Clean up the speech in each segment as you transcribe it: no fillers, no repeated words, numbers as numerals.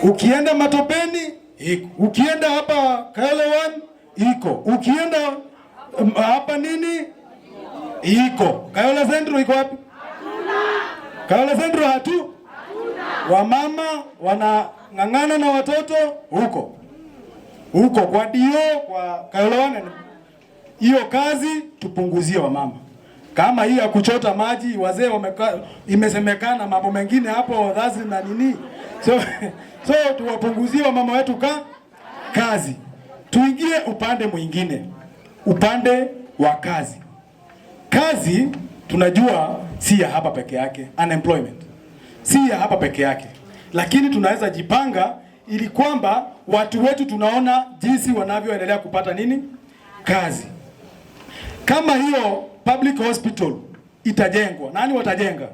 Ukienda Matopeni iko, ukienda hapa Kayole 1 iko, ukienda hapa nini iko. Kayole Central iko wapi? Kayole Central hatu wamama wanang'ang'ana na watoto huko huko kwa dio kwa Kayole 1. Hiyo kazi tupunguzie wamama. Kama hii ya kuchota maji wazee wameka, imesemekana mambo mengine hapo dhazi na nini, so tuwapunguzie wamama wetu kazi. Tuingie upande mwingine, upande wa kazi. Kazi tunajua si ya hapa peke yake, unemployment si ya hapa peke yake, lakini tunaweza jipanga ili kwamba watu wetu tunaona jinsi wanavyoendelea kupata nini kazi. Kama hiyo public hospital itajengwa, nani watajenga?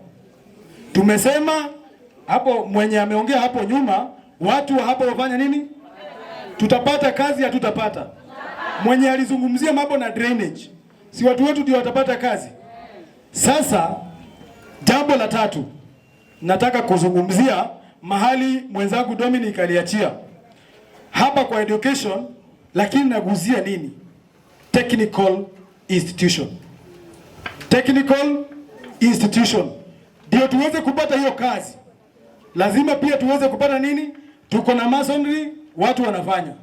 Tumesema hapo, mwenye ameongea hapo nyuma, watu wa hapo wafanya nini? Tutapata kazi? Hatutapata? Mwenye alizungumzia mambo na drainage, si watu wetu ndio watapata kazi? Sasa jambo la tatu nataka kuzungumzia mahali mwenzangu Dominic aliachia hapa kwa education, lakini naguzia nini? Technical institution. Technical institution ndio tuweze kupata hiyo kazi, lazima pia tuweze kupata nini? Tuko na masonry, watu wanafanya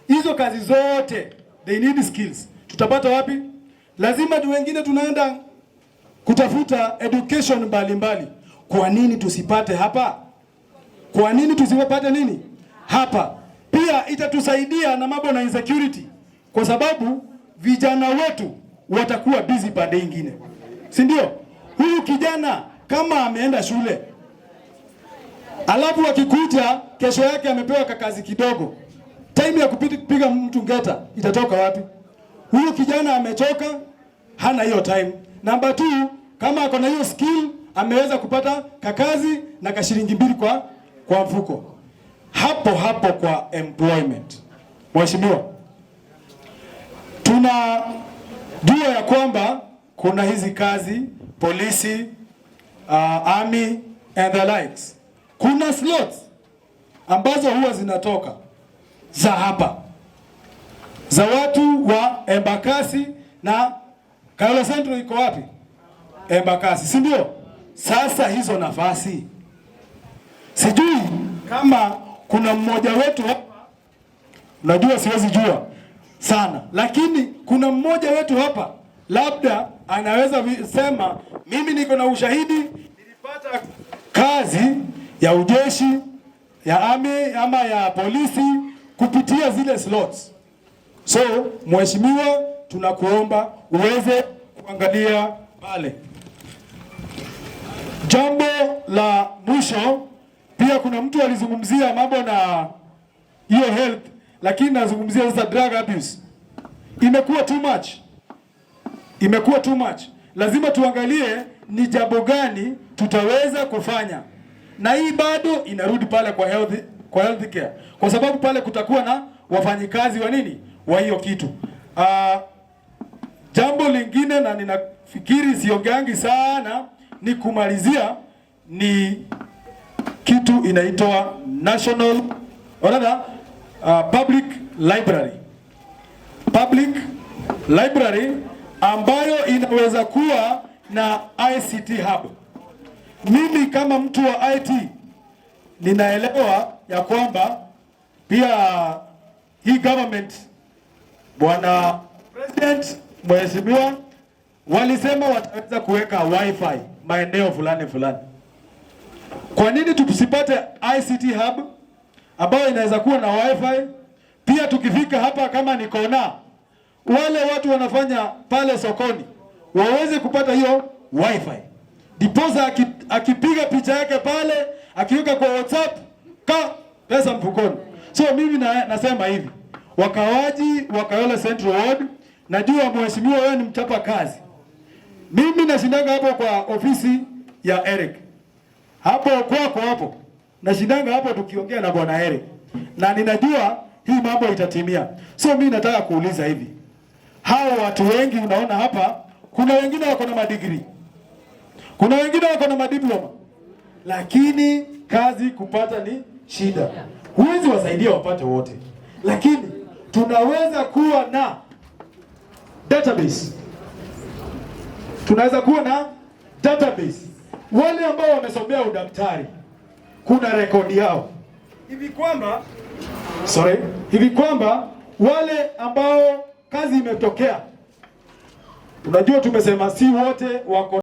hizo kazi zote, they need skills. Tutapata wapi? Lazima tu wengine tunaenda kutafuta education mbalimbali. Kwa nini tusipate hapa? Kwa nini tusipate nini hapa? Pia itatusaidia na mambo na insecurity, kwa sababu vijana wetu watakuwa busy pande ingine, si ndio? Huyu kijana kama ameenda shule alafu akikuja kesho yake amepewa kakazi kidogo, time ya kupiga mtu ngeta itatoka wapi? Huyu kijana amechoka, hana hiyo time. Number two, kama ako na hiyo skill ameweza kupata kakazi na kashilingi mbili kwa mfuko. Hapo hapo kwa employment, Mheshimiwa, tunajua ya kwamba kuna hizi kazi polisi, army and the likes. Kuna slots ambazo huwa zinatoka za hapa za watu wa Embakasi na Kayole Central iko wapi? Embakasi, si ndio? Sasa hizo nafasi sijui kama kuna mmoja wetu hapa, najua siwezi jua sana, lakini kuna mmoja wetu hapa labda anaweza sema mimi niko na ushahidi, nilipata kazi ya ujeshi ya army ama ya polisi kupitia zile slots. So mheshimiwa, tunakuomba uweze kuangalia pale. Jambo la mwisho, pia kuna mtu alizungumzia mambo na hiyo health, lakini nazungumzia sasa drug abuse. Imekuwa too much, imekuwa too much. Lazima tuangalie ni jambo gani tutaweza kufanya, na hii bado inarudi pale kwa health care, kwa sababu pale kutakuwa na wafanyikazi wa nini wa hiyo kitu. Jambo lingine na ninafikiri siongeangi sana, ni kumalizia ni kitu inaitwa national or rather, public library. Public library ambayo inaweza kuwa na ICT hub. Mimi kama mtu wa IT ninaelewa ya kwamba pia hii government, Bwana President, Mheshimiwa, walisema wataweza kuweka wifi maeneo fulani fulani. Kwa nini tusipate ICT hub ambayo inaweza kuwa na wifi pia? Tukifika hapa kama ni kona, wale watu wanafanya pale sokoni waweze kupata hiyo wifi, ndiposa akipiga picha yake pale akiweka kwa WhatsApp ka pesa mfukoni. So mimi nasema hivi, wakaaji wa Kayole Central Ward, najua mheshimiwa wewe ni mchapa kazi. Mimi nashindanga hapo kwa ofisi ya Eric hapo kwako hapo, nashindanga hapo tukiongea na bwana Eric, na ninajua hii mambo itatimia. So mimi nataka kuuliza hivi, hao watu wengi unaona hapa, kuna wengine wako na madigrii, kuna wengine wako na madiploma, lakini kazi kupata ni Shida. Huwezi wasaidia wapate wote, lakini tunaweza kuwa na database, tunaweza kuwa na database. Wale ambao wamesomea udaktari, kuna rekodi yao hivi kwamba, sorry, hivi kwamba wale ambao kazi imetokea, unajua tumesema si wote wako